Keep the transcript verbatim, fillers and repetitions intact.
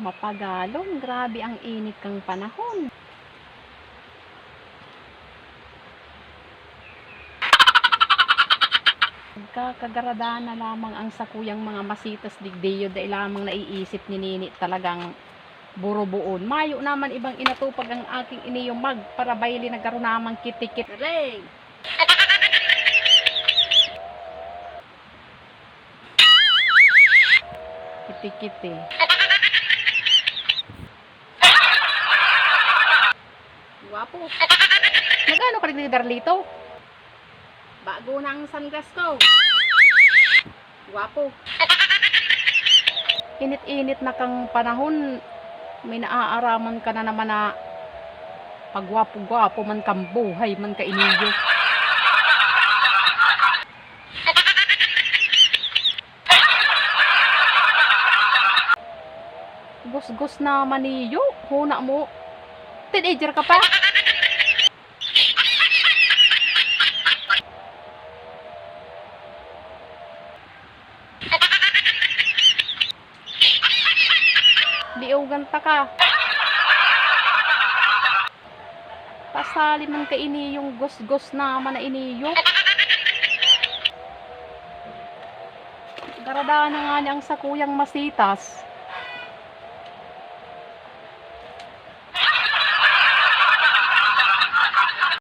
Mapagalon, grabe ang init kang panahon. Nagkakagarada na lamang ang sakuyang mga masitas digdiyo, dai lamang naiisip ni Nini talagang buruboon. Mayo naman ibang inatupag ang aking iniyong magparabayli na garo namang kitikit. Galing! Kiti-kiti. Gwapo. Nag-ano ka digdi, Darlito? Bago na ang sunglass ko. Gwapo. Init-init na kang panahon, may naaaraman ka na naman na pagwapo-gwapo man kang buhay man kainiyo. Gusgos naman niyo, huna mo. Teenager ka pa? Liogan ta ka. Pasali man kainiyong gusgos naman na iniyo. Garada na ngani ang sakuyang masitas.